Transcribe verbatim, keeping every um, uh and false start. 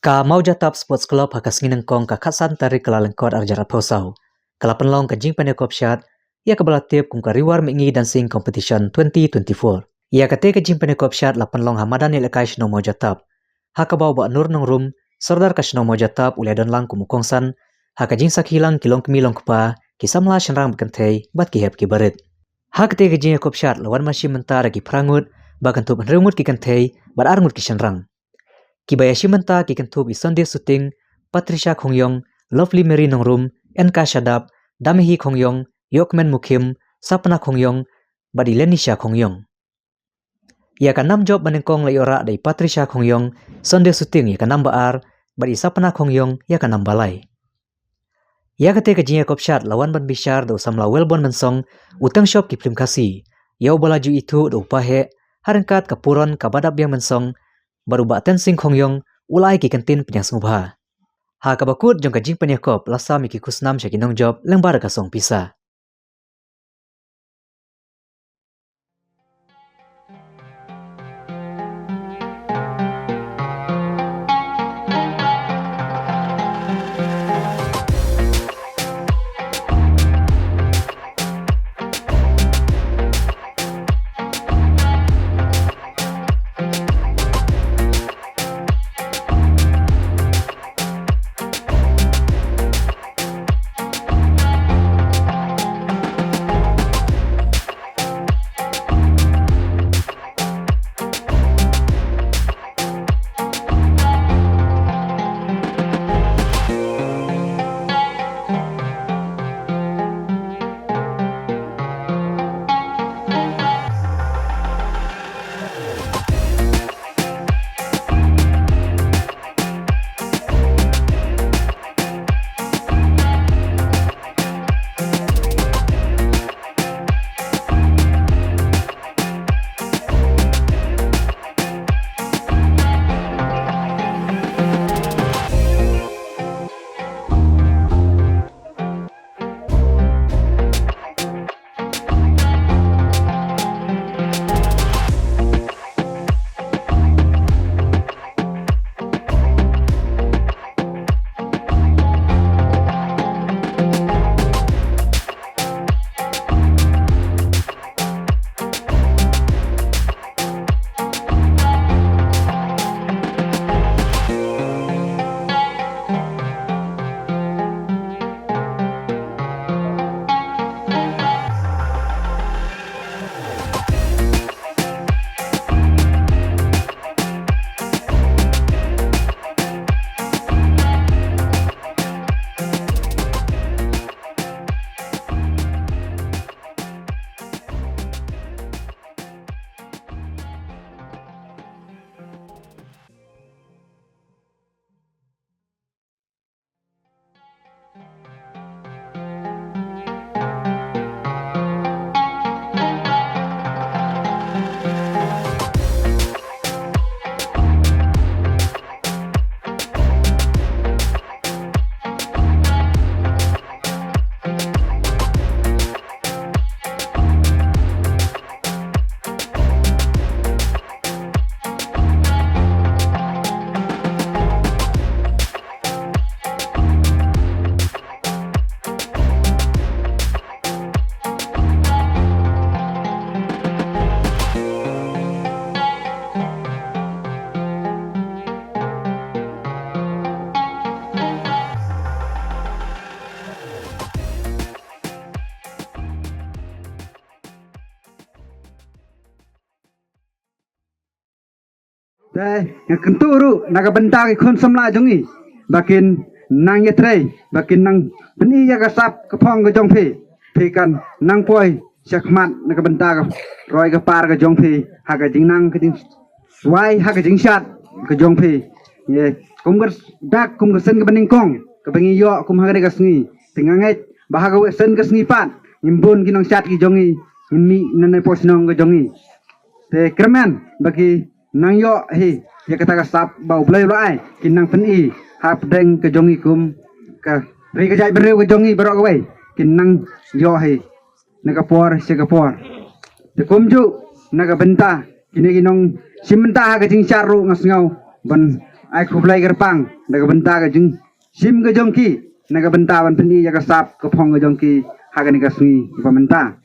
Ka Mawjatap Sports Club ha ka sngi nyngkong ka khatsan tarik Kyllalyngkot arhajar arphew saw ka la pynlong ka jingpynïakop shad ïa kaba la tip kum ka Riwar Mihngi Dancing Competition twenty twenty-four. Ïa kata ka jingpynïakop shad la pynlong ha madan ïalehkai shnong Mawjatap, ha kaba u Bah Nur Nongrum, Sordar ka shnong Mawjatap, u la don lang kum u kongsan ha ka jingsakhi lang ki longkmie longkpa, ki samla shynrang bad kynthei bad ki hep ki barit. Ha kata ka jingïakop shad la wan ban shim bynta da ki phra ngut, ba kynthup hynriew ngut ki kynthei bad ar ngut ki shynrang. Kiba ïashim bynta ki kynthup i Sunday Suting, Patricia Khongyong, Lovely Mary Nongrum, Enka Shadap, Damihi Khongyong, Yokmen Mukhim, Sapna Khongyong bad i Lenisha Khongyong. Ïa ka nam jop ba nyngkong la ïoh rah da i Patricia Khongyong, Sunday Suting ïa ka nam ba ar bad i Sapna Khongyong ïa ka nam ba lai. Ïa kata ka jingïakop shad la wan ban bishar da u samla Welbon Mynsong, u teng shop ki phlim Khasi, ïa uba la ju ithuh da u paheh, ha ryngkat ka puron kaba dap biang mynsong, bad u Bah Tensing Khongyong, u la ai ki kyntien pynïasngewbha. Ha kaba kut jong ka jingpynïakop la sam ïa ki khusnam sha ki nongjop lyngba da ka song pisa. Te nga kyntu ruh na ka bynta ki khun samla jong ngi, ba kin nang ïatrei, ba kin nang pyni ïa ka sap ka phong ka jong phi. Phi kan nang poi sha khmat na ka bynta ka roi ka par ka jong phi, ha ka jingnang ka jing swai ha ka jingshad ka jong phi. Ye, kum ka dak, kum ka sien kaba nyngkong kaba ngi ïoh kum ha kane ka sngi. Te nga ngeit ba ha kawei sien ka sngi pat ngim bun ki nongshad ki jong ngi ngin mih na ne pos nong ka jong ngi. Te kyrmen ba ki nang ïoh hi ïa kata ka sap ba U Blei u la ai, ki nang pyni ha pdeng ka jong ngi kum ka ri ka jaitbynriew ka jong ngi baroh kawei, ki nang ïoh hi na ka por sha ka por. Te kumjuh na ka bynta kine ki nongshim bynta ha ka jingshad ruh nga sngew ban ai khublei kyrpang da ka bynta ka jingshim ka jong ki na ka bynta ban pyni ïa ka sap ka phong ka jong ki ha kane ka sngi ba mynta.